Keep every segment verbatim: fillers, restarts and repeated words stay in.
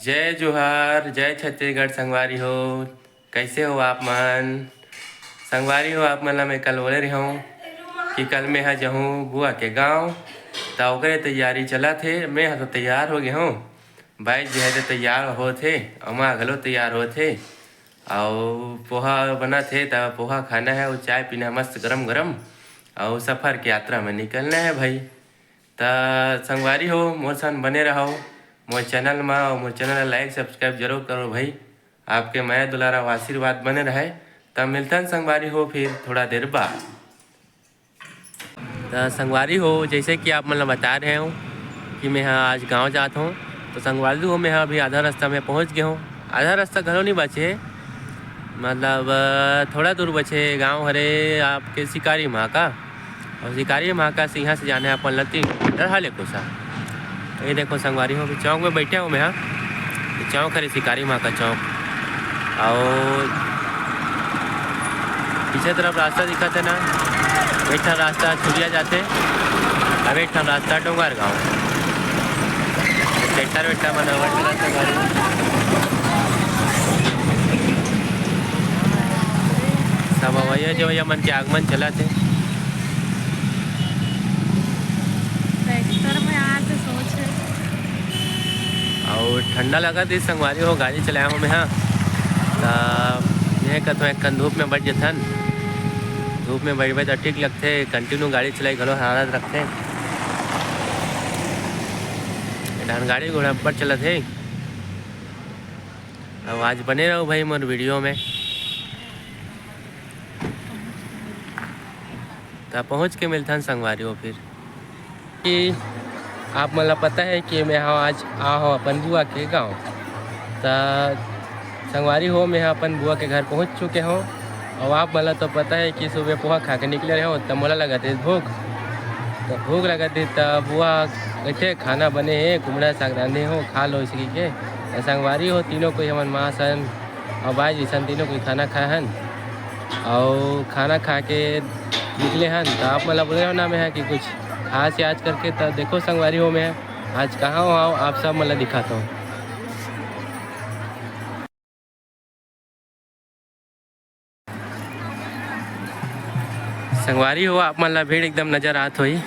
जय जोहार, जय छत्तीसगढ़ संगवारी हो। कैसे हो आप मन? संगवारी हो, आप मन ला मैं कल बोले रहूँ कि कल मैं हा जाहूँ बुआ के गाँव, त ओकरे तैयारी चलत हे। मैं हा तो तैयार हो गे हूँ, बाई जी हा तो तैयार होत हे, अम्मा घलो तैयार होत हे, अउ पोहा बनत हे, त पोहा खाना है, अउ चाय पीना है मस्त गरम गरम, अउ सफर के यात्रा में निकलना है भाई। त संगवारी हो, मोर संग बने रहव मोर चैनल म, अउ मोर चैनल ला लाइक सब्सक्राइब जरूर करो भाई। आपके मया दुलारा अउ आशीर्वाद बने रहे। त मिलथन संगवारी हो फिर थोड़ा देर बाद। त संगवारी हो, जैसे कि आप मन ला बता रहे हो कि मैं हा आज गाँव जात हूँ, तो संगवारी हो, मैं हा अभी आधा रास्ता में पहुँच गए हूँ। आधा रास्ता घलो नहीं बचे, मतलब, अ, थोड़ा दूर बचे। गाँव हरे आपके शिकारी माँ का, और शिकारी माँ का से यहाँ से जाना है अपन ला तीन किलोमीटर हालेकोसा। ये देखो संगवारी हो, अभी चौक में बैठे हूँ मैं, हाँ, ये चौक हरे शिकारी माँ का चौक। और पीछे तरफ रास्ता दिखत हे ना, एक ठन रास्ता छुरिया जाथे, अब एक ठन रास्ता डोंगरगांव। ट्रैक्टर वेक्टर मन आवत हे रास्ता गाड़ी। सब अवैया जवैया मन के आगमन चलत हे। ट्रैक्टर में आए तो सोच हे। अउ ठंडा लगत हे संगवारी हो, गाड़ी चलाए हो मैं, हाँ। त ये कथों एक कन धूप में बैठ जथन, धूप में बैठबे त ठीक लगथे, कंटिन्यू गाड़ी चलाई घलो हरारत रखथे। ए डाहन गाड़ी घोड़ा अब्बड़ चलत हे। अउ आज बने रहो भाई मोर वीडियो में। त पहुँच के मिलथन संगवारी हो फिर। कि आप मन ला पता है कि मैं हा आज आ हूँ अपन बुआ के गाँव। त संगवारी हो, मैं हा अपन बुआ के घर पहुँच चुके हूँ। अउ आप मन ला तो पता है कि सुबह पोहा खा के निकले रहे हो, त मोला लगत हे भूख। त भूख लगत हे, त बुआ कहिथे, "खाना बने हे, कुमड़ा साग रांधे हो, खा लो," इसे कहिके। त संगवारी हो, तीनों कोई हमन माँ सन अउ बाई जी सन तीनों कोई खाना खाए हन अउ खाना खा के निकले हन। त आप मन ला बोले रहो ना मैं हा कि कुछ खास हे आज करके। त देखो संगवारी हो, मैं आज कहाँ हूँ, आओ आप सब मन ला दिखाता हूँ। संगवारी हो, आप मन ला भीड़ एकदम नजर आत होही।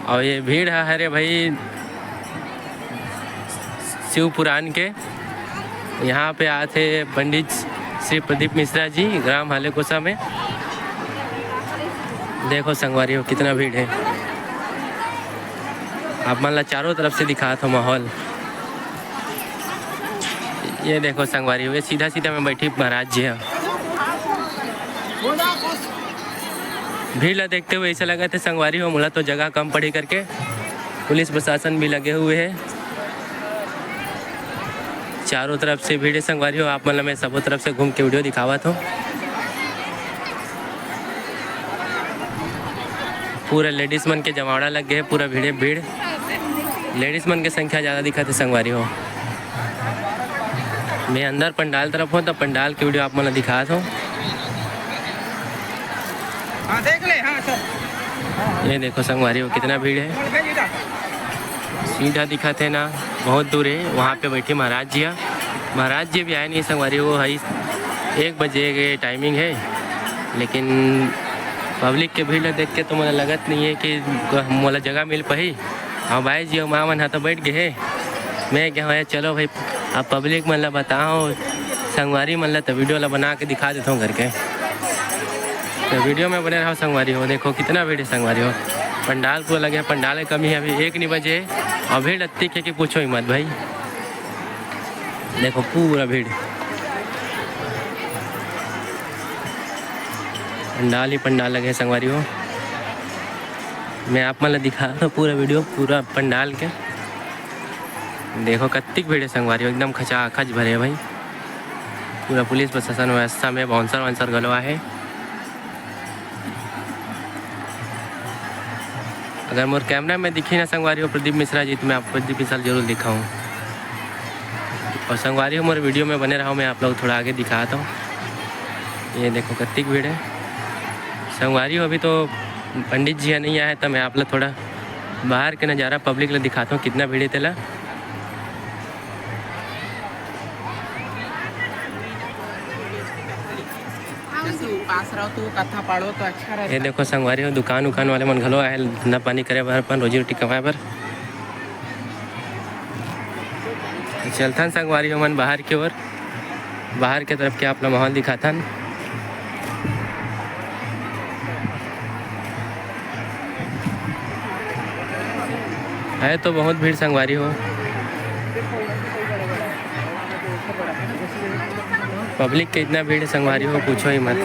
अउ ये भीड़ ह हरे भाई शिव पुराण के। यहाँ पे आथे पंडित श्री प्रदीप मिश्रा जी, ग्राम हालेकोसा में। देखो संगवारी हो, कितना भीड़ है। आप मन ला चारों तरफ से दिखात हो माहौल। ये देखो संगवारी हो, ये सीधा सीधा में बैठी महाराज जी ह। भीड़ ला देखते हुए ऐसा लगत हे संगवारी हो, मोला तो जगह कम पड़ी करके। पुलिस प्रशासन भी लगे हुए है, चारों तरफ से भीड़ हे संगवारी हो। आप मन ला मैं सबो तरफ से घूम के वीडियो दिखावत हूँ। पूरा लेडीज मन के जमावड़ा लग गए हे, पूरा भीड़े भीड़। लेडीज मन के संख्या ज़्यादा दिखत हे संगवारी हो। मैं अंदर पंडाल तरफ हूँ, त पंडाल के वीडियो आप मन ला दिखात हूँ। हाँ, देख ले, हाँ, सर। ये देखो संगवारी हो, कितना भीड़ है। सीधा दिखत हे ना, बहुत दूर है, वहाँ पे बैठे महाराज जी ह। महाराज जी भी आए नहीं संगवारी हो, हई एक बजे के टाइमिंग है, लेकिन पब्लिक के भीड़ ला देख के तो मोला लगत नहीं है कि मोला जगह मिल पाही। हाँ, बाई जी अउ माँ मन ह तो बैठ गए हे। मैं क्या हूँ, चलो भाई, अब पब्लिक मन ला बताओ, संगवारी मन ला तो वीडियो ला बना के दिखा देता हूँ घर के। तो वीडियो में बने रहो संगवारी हो। देखो कितना भीड़ है संगवारी हो, पंडाल पूरा लगे है, पंडाल के कमी है, अभी एक नहीं बजे और भीड़ अत्ती के, के पूछो ही मत भाई। देखो पूरा भीड़, पंडाल ही पंडाल लगे है संगवारी हो। मैं आप मन ला दिखा तो पूरा वीडियो, पूरा पंडाल के। देखो कत्तिक भीड़ है संगवारी हो, एकदम खचाखच भरे है भाई। पूरा पुलिस प्रशासन व्यवस्था में बाउंसर वाउंसर घलो आहे। अगर मोर कैमरा में दिखी ना संगवारी हो प्रदीप मिश्रा जी, तो मैं आपको प्रदीप मिश्रा जरूर दिखाऊँ। और संगवारी हो, मोर वीडियो में बने रहो, मैं आप लोग थोड़ा आगे दिखाता हूँ। ये देखो कत्तिक भीड़ है संगवारी हो। अभी तो पंडित जी ह नहीं आए, तो मैं आप लोग थोड़ा बाहर के नज़ारा पब्लिक ला दिखाता हूँ, कितना भीड़ है तेला। पास रहो तो कथा पढ़ो तो अच्छा रहता। ये देखो संगवारी हो, दुकान उकान वाले मन घलो आए धंधा पानी करे बर, अपन रोजी रोटी कमाए बर। तो चलथन संगवारी हो मन बाहर के ओर, बाहर के तरफ के आप ला माहौल दिखाथन। है तो बहुत भीड़ संगवारी हो, पब्लिक के इतना भीड़ है संगवारी हो, पूछो ही मत।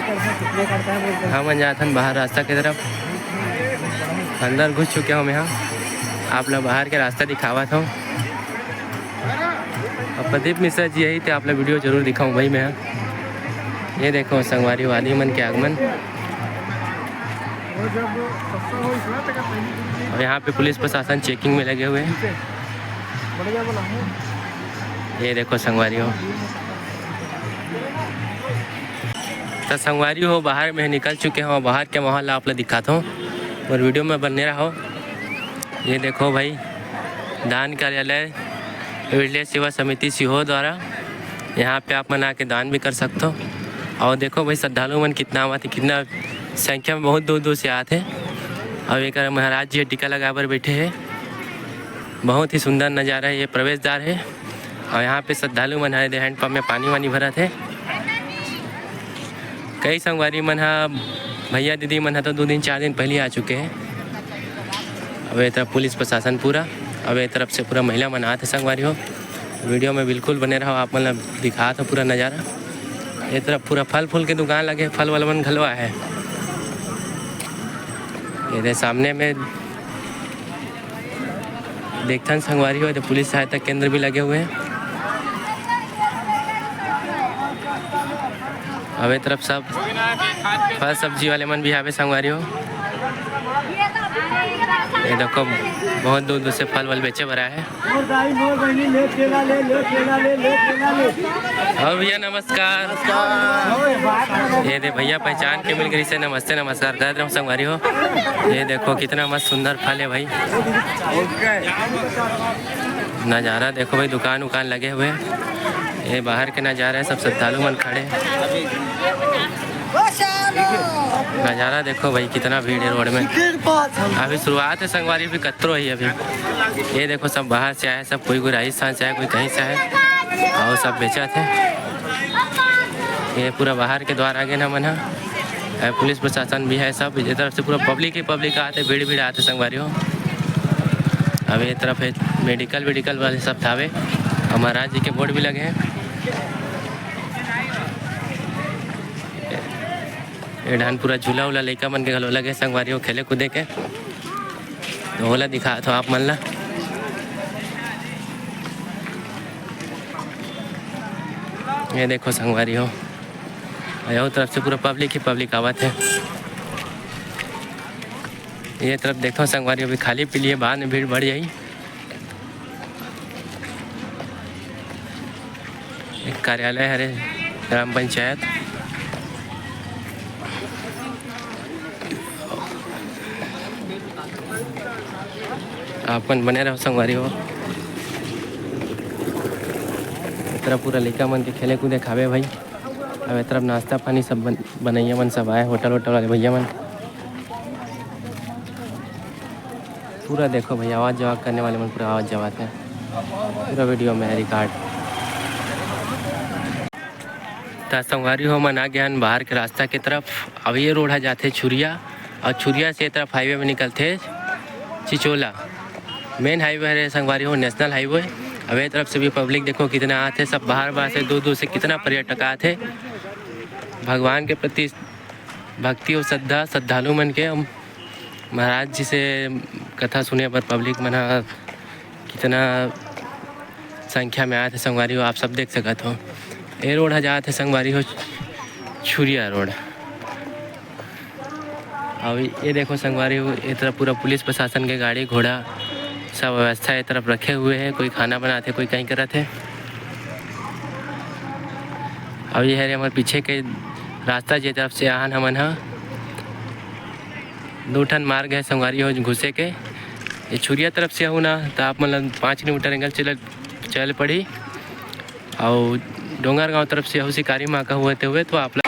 हमन जाथन बाहर रास्ता के तरफ, अंदर घुस चुके हो मैं, आप लोग बाहर के रास्ता दिखावत हो। अब प्रदीप मिश्रा जी यही थे, आप लोग वीडियो जरूर दिखाऊँ भाई मैं। ये देखो संगवारी हो आदमी मन के आगमन। और यहाँ पे पुलिस प्रशासन चेकिंग में लगे हुए हैं। ये देखो संगवारी हो, तो संगवारी हो बाहर में निकल चुके हो, बाहर के माहौल आप लोग दिखाता हूँ और वीडियो में बने रहो। ये देखो भाई, दान कार्यालय विलेज सेवा समिति सीहोर द्वारा, यहाँ पे आप मन आके दान भी कर सकते हो। और देखो भाई, श्रद्धालु मन कितना आवत है, कितना संख्या में बहुत दूर दूर से आते हैं। और एक महाराज जी टीका लगा बर बैठे हैं। बहुत ही सुंदर नज़ारा है, ये प्रवेश द्वार है। और यहाँ पे श्रद्धालु मन है, हैंडपम्प में पानी वानी भरत है। कई संगवारी मन हा, भैया दीदी मन हा तो दो दिन चार दिन पहले आ चुके हैं। अब ये तरफ पुलिस प्रशासन पूरा, अब ये तरफ से पूरा महिला मन आते संगवारी हो। वीडियो में बिल्कुल बने रहो, आप मन ला दिखात हो पूरा नज़ारा। ये तरफ पूरा फल फूल के दुकान लगे, फल वाला मन घलो आए हैं। ये दे सामने में देखथन संगवारी हो, तो पुलिस सहायता केंद्र भी लगे हुए हैं। अब ये तरफ सब फल सब्जी वाले मन भी आवे संगवारी हो। ये देखो, बहुत दूर दूर से फल वल बेचे बर आए हैं। और भैया नमस्कार। ये दे भैया पहचान के मिल गई से, नमस्ते नमस्कार कर रहे हो संगवारी हो। ये देखो कितना मस्त सुंदर फल है भाई। नज़ारा देखो भाई, दुकान उकान लगे हुए हैं। ये बाहर के नज़ारा है, सब श्रद्धालु मन खड़े हैं। नज़ारा देखो भाई, कितना भीड़ है रोड में। अभी शुरुआत है संगवारी, भी कतरो है अभी। ये देखो, सब बाहर से आए, सब कोई कोई राजस्थान से आए, कोई कहीं से आए, और सब बेचत है। ये पूरा बाहर के द्वार आगे ना मन ह। ए, पुलिस प्रशासन भी है, सब ये तरफ से पूरा पब्लिक ही पब्लिक आते, भीड़ भीड़ आते संगवारी हो। अब ये तरफ है मेडिकल वेडिकल वाले सब थावे, और महाराज जी के बोर्ड भी लगे हैं। ये डाहन पूरा झूला उला लइका मन के घलो लगे संगवारी हो, खेले कूदे के। तो ओला दिखात हो आप मन ला। ये देखो संगवारी हो, और यहू तरफ से पूरा पब्लिक ही पब्लिक आवत है। ये तरफ देखो संगवारी, अभी खाली पीली है, बाद में भीड़ बढ़ जाई। एक कार्यालय हरे ग्राम पंचायत। आप मन बने रहो संगवारी हो। ए तरफ पूरा लइका मन के खेले कूदे खावे भाई। अब ए तरफ नाश्ता पानी सब बन-, बनैया मन सब आए, होटल वोटल वाले भैया मन। पूरा देखो भैया, आवाज जवाब करने वाले मन पूरा आवाज जवाब है, पूरा वीडियो में है रिकॉर्ड। त संगवारी हो, मन आ गए हन बाहर के रास्ता के तरफ। अब ये रोड है जाथे छुरिया, और छुरिया से ये तरफ हाईवे में निकलथे चिचोला। मेन हाईवे हरे संगवारी हो, नेशनल हाईवे। अब ये तरफ से भी पब्लिक देखो कितना आथे, सब बाहर बाहर से, दूर दूर से कितना पर्यटक आथे। भगवान के प्रति भक्ति और श्रद्धा, श्रद्धालु मन के। हम महाराज जी से कथा सुने बर पब्लिक मन ह कितना संख्या में आथे संगवारी हो, आप सब देख सकत हो। ए रोड ह जात हे संगवारी हो, छुरिया रोड। अउ ये देखो संगवारी हो, ए तरफ पूरा पुलिस प्रशासन के गाड़ी घोड़ा सब व्यवस्था ए तरफ रखे हुए हे। कोई खाना बनाथे, कोई कहीं करत हे। अउ ये हरे हमर पीछे के रास्ता, जे तरफ से आन हमन ह। दू ठन मार्ग हे संगवारी हो घुसे के। ये छुरिया तरफ से आहू ना, त आप मन ल पाँच किलोमीटर एंगल चल, चल पड़ी। अउ डोंगरगांव तरफ से आहू शिकारी माँ का होते हुए, तो आप ल-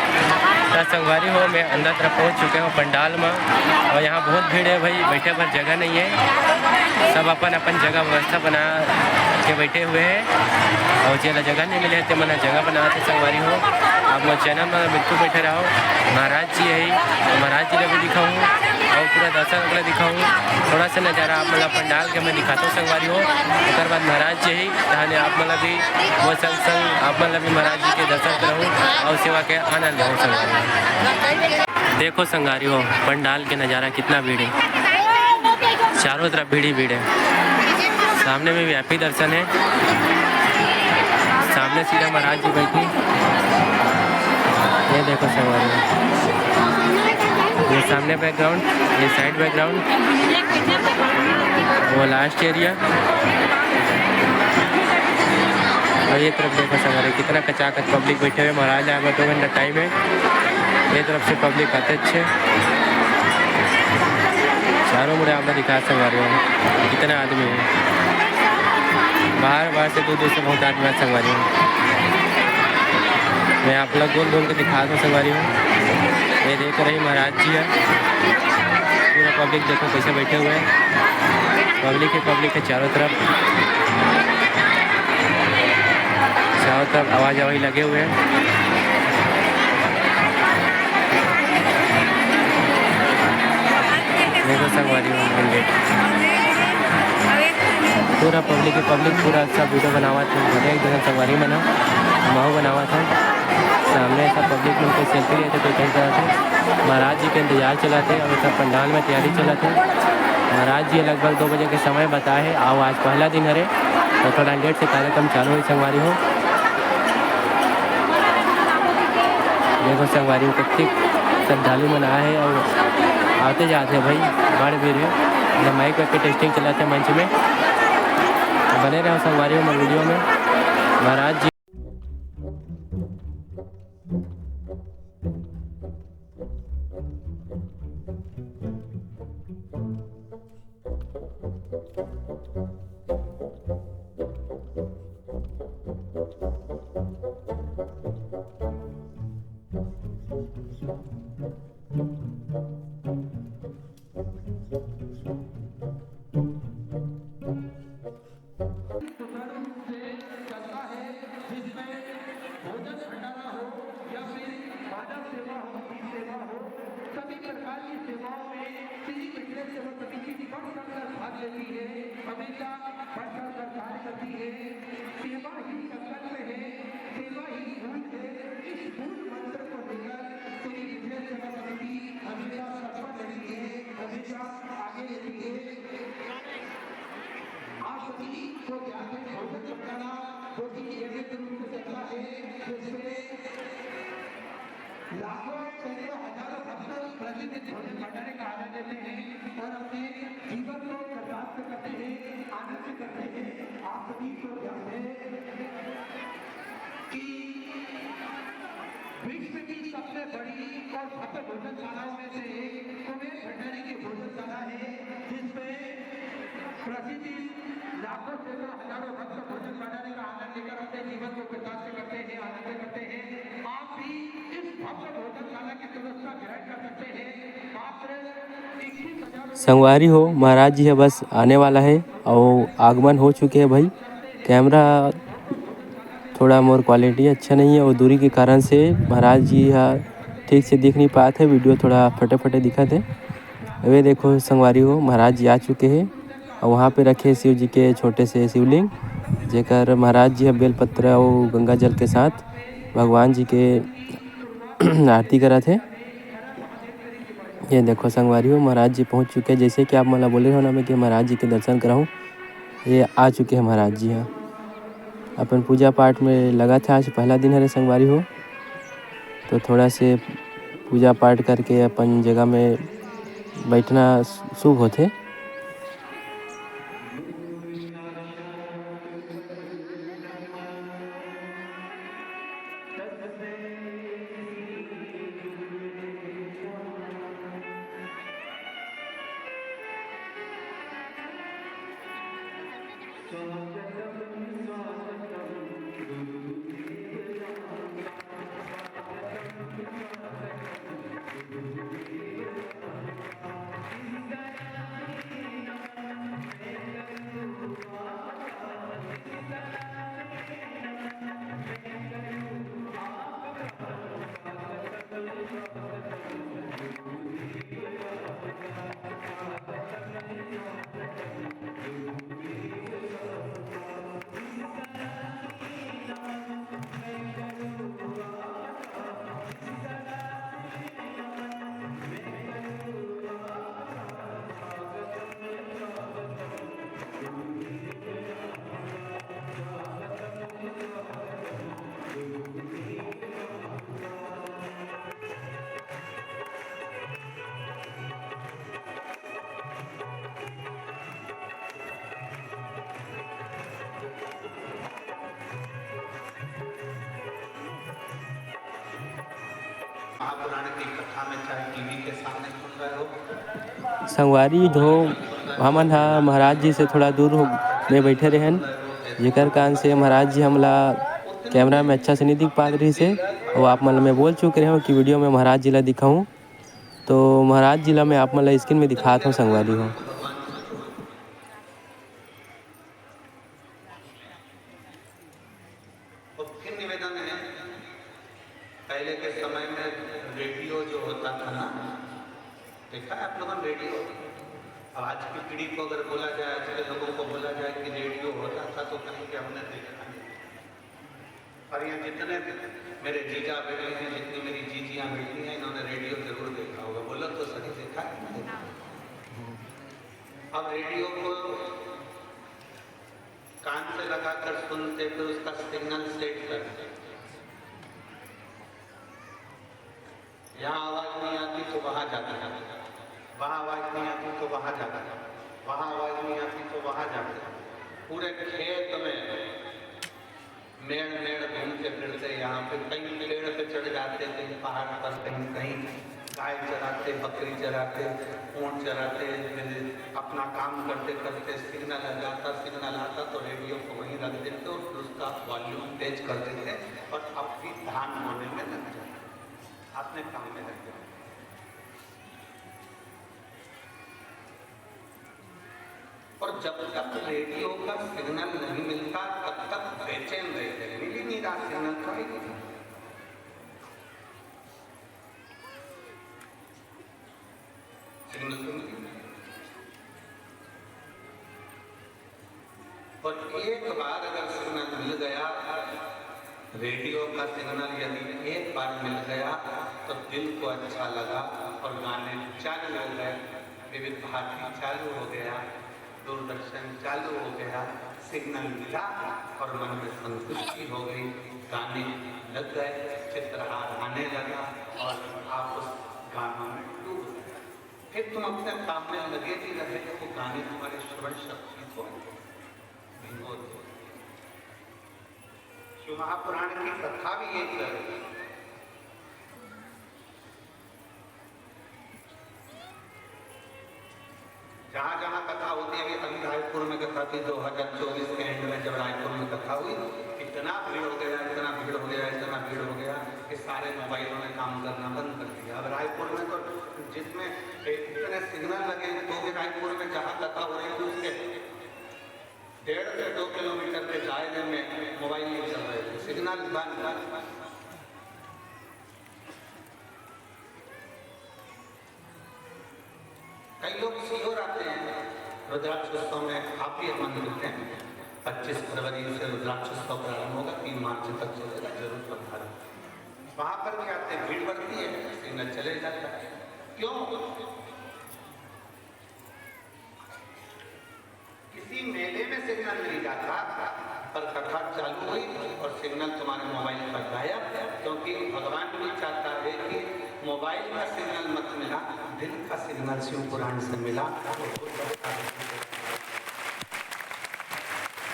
त संगवारी हो, मैं अंदर तरफ पहुंच चुके हूं पंडाल में और यहां बहुत भीड़ है भाई, बैठे बर जगह नहीं है। सब अपन अपन जगह व्यवस्था बना के बैठे हुए हैं और जेला जगह नहीं मिले हे, ते मन ह जगह बनावत हे संगवारी हो। आप मोर चैनल में बिल्कुल बैठे रहो। महाराज जी है, महाराज जी ला भी दिखाऊं और पूरा दर्शन वगैरह दिखाऊं। थोड़ा सा नज़ारा आप मन ला पंडाल के मैं दिखाता हूँ संगवारी हो। एक बाद महाराज जी है, तहने आप मन ला भी वो संग संग आप मन ला भी महाराज जी के दर्शन कराऊं और सेवा के आनंद लेहूं संगवारी हो। देखो संगवारी हो, पंडाल के नज़ारा, कितना भीड़ है, चारों तरफ भीड़ ही भीड़ है। सामने में भी आप ही दर्शन है। सामने सीधा महाराज जी बैठे। ये देखो संगवारी, ये सामने बैकग्राउंड, ये साइड बैकग्राउंड, वो लास्ट एरिया। और ये तरफ देखो संगवारी, कितना कचाकच पब्लिक बैठे हुए। महाराज आए बर दो घंटा टाइम है। ये तरफ से पब्लिक आते अच्छे। चारों मुड़े आप दिखा संगवारी हो, कितना आदमी है। बाहर बाहर से, दूर दूर से बहुत आदमी आते संगवारी हो। मैं आप लोग गोल घूम के दिखा दूँ संगवारी हो। ये देख रही महाराज जी है, पूरा पब्लिक देखो कैसे बैठे हुए हैं। पब्लिक ही पब्लिक है चारों तरफ, चारों तरफ आवाज आवाज लगे हुए हैं। देखो संगवारी हो, पूरा पब्लिक ही पब्लिक, पूरा अच्छा वीडियो बनावत है। भले एक जगह संगवारी मन ह, महू बनावत है। सामने सब पब्लिक मन के सेल्फी लेते, कोई कहीं तरह से महाराज जी के इंतजार चलत है। अभी सब पंडाल में तैयारी चलत है। महाराज जी लगभग दो बजे के समय बताए है। आओ, आज पहला दिन हरे, तो थोड़ा लेट से कार्यक्रम चालू है संगवारी हो। देखो संगवारी हो, कितने श्रद्धालु मन आए हैं और आते जाते हैं भाई, बड़ भीड़ है। ये माइक वाइक के टेस्टिंग चलत है मंच में। बने रहो संगवारी हो मोर वीडियो में। महाराज जी सुचारू रूप से चलता है, जिसमें भोजन भंडारा हो या फिर बाजा सेवा हो, गीत सेवा हो, सभी प्रकार की सेवाओं में श्री विद्या सेवा समिति बढ़ चढ़कर भाग लेती है, हमेशा बढ़ चढ़कर कार्य करती है। सेवा ही संकल्प है, सेवा ही मूल है। इस मूल मंत्र को लेकर श्री विद्या सेवा समिति हमेशा तत्पर रहती है, हमेशा आगे रहती है। आप सभी को ध्यान में भोजन पकाना बहुत ही नियमित रूप से चलता है, जिसमें लाखों, सैकड़ों, हजारों भक्त प्रतिदिन भोजन भंडारे का आनंद लेते हैं और अपने जीवन को कृतार्थ करते हैं, आनंद करते हैं। आप सभी को ध्यान है कि विश्व की सबसे बड़ी और भव्य भोजनशालाओं में से एक कुबेर भंडारी की भोजनशाला है, जिसमें प्रतिदिन लाखों, सैकड़ों, हजारों भक्त भोजन भंडारे का आनंद लेकर अपने जीवन को कृतार्थ करते हैं, आनंद करते हैं। आप भी इस भव्य भोजनशाला की सदस्यता ग्रहण कर सकते हैं। मात्र इक्कीस हजार संगवारी हो, महाराज जी ह बस आने वाला है और आगमन हो चुके हैं भाई। कैमरा थोड़ा मोर क्वालिटी अच्छा नहीं है और दूरी के कारण से महाराज जी ह ठीक से दिख नहीं पात है, वीडियो थोड़ा फटे फटे दिखत है। अबे देखो संगवारी हो, महाराज जी आ चुके हैं और वहाँ पे रखे शिव जी के छोटे से शिवलिंग, जेकर महाराज जी ह बेलपत्र और गंगा जल के साथ भगवान जी के आरती करत है। ये देखो संगवारी हो, महाराज जी पहुँच चुके हैं। जैसे कि आप मन ला बोले रहो ना मैं कि महाराज जी के दर्शन कराऊँ, ये आ चुके हैं महाराज जी ह। अपन पूजा पाठ में लगा था, आज पहला दिन हरे संगवारी हो, तो थोड़ा से पूजा पाठ करके अपन जगह में बैठना शुभ होथे। पुराण की कथा में, चाहे टीवी के सामने सुन रहे हो। संगवारी हो, हमन ह महाराज जी से थोड़ा दूर हो, में बैठे रहेन, जेकर कारण से महाराज जी हमला कैमरा में अच्छा से नहीं दिख पात रहिस हे। अउ आप मन ल मैं बोल चुके रहेंव कि वीडियो में महाराज जी ला दिखाऊं, तो महाराज जी ला मैं आप मन ला स्क्रीन में दिखात हूँ संगवारी हो। तो फिर निवेदन है, पहले के समय में रेडियो जो होता था ना, देखा है आप लोगों ने रेडियो? अब आज की पीढ़ी को अगर बोला जाए, आज के लोगों को बोला जाए कि रेडियो होता था, तो कहेंगे हमने देखा नहीं। और यहाँ जितने मेरे जीजा बैठे हैं, जितनी मेरी जीजियाँ बैठी हैं, इन्होंने रेडियो जरूर देखा होगा। बोलो तो सही, देखा है कि नहीं देखा? अब रेडियो को कान से लगाकर सुनते, फिर उसका सिग्नल सेट करते। यहाँ आवाज नहीं आती तो वहाँ जाते, वहाँ आवाज नहीं आती तो वहाँ जाते, वहाँ आवाज नहीं आती तो वहाँ जाते। पूरे खेत में मेड़ मेड़ घूमते फिरते यहाँ पे कहीं पेड़ पे चढ़ जाते, कहीं पहाड़ पर, कहीं कहीं गाय चराते, बकरी चराते, ऊँट चराते, फिर अपना काम करते करते सिग्नल आ जाता, सिग्नल आता तो रेडियो को वहीं रख देते और फिर उसका वॉल्यूम तेज कर देते और अपनी धान बोने में लग जाते, अपने काम में लग जाते। और जब तक रेडियो का सिग्नल नहीं मिलता, तब तक बेचैन रहते हैं। मिल ही नहीं रहा सिग्नल, तो आएगी। सिग्नल तो मिल ही नहीं। और एक बार अगर सिग्नल मिल गया, रेडियो का सिग्नल यदि एक बार मिल गया, तो दिल को अच्छा लगा और गाने चालू हो गए, विविध भारती चालू हो गया, दूरदर्शन चालू हो गया, सिग्नल मिला और मन में संतुष्टि हो गई, गाने लग गए, चित्रहार आने लगा और आप उस गानों में डूब गए। फिर तुम अपने काम में लगे भी रहे, तो वो गाने तुम्हारे श्रवण शक्ति को भिगो देते। शिव महापुराण की कथा भी यही कर रही है। जहाँ जहाँ कथा होती है, अभी, अभी रायपुर में कथा थी, दो हज़ार चौबीस के एंड में जब रायपुर में कथा हुई, इतना भीड़ हो गया, इतना भीड़ हो गया, इतना भीड़ हो गया कि सारे मोबाइलों ने काम करना बंद कर दिया। अब रायपुर में तो जिसमें इतने सिग्नल लगे, तो भी रायपुर में जहाँ कथा हो रही थी, उसके डेढ़ से दो किलोमीटर के दायरे में मोबाइल नहीं चल रहे थे, सिग्नल बंद। कई लोग सीहोर आते हैं रुद्राक्ष उत्सव में, आप भी आमंत्रित हैं। पच्चीस फरवरी से रुद्राक्ष उत्सव प्रारंभ होगा, तीन मार्च तक चलेगा, जरूर पधारें। वहाँ पर भी आते हैं, भीड़ बढ़ती है, सिग्नल चले जाता है। क्यों? किसी मेले में सिग्नल नहीं जाता, पर कथा चालू हुई और सिग्नल तुम्हारे मोबाइल पर गायब, क्योंकि भगवान भी चाहता है कि मोबाइल का सिग्नल मत मिला, दिल का सिग्नल शिव पुराण से मिला।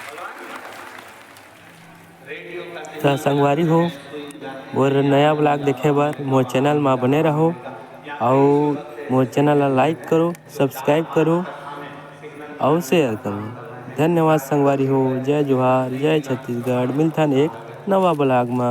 भगवान त संगवारी हो, मोर नया vlog देखे बर मोर channel मा बने रहो, अउ मोर channel ला like करो, subscribe करो, अउ share करो। धन्यवाद संगवारी हो, जय जोहार, जय छत्तीसगढ़। मिलथन एक नवा vlog मा।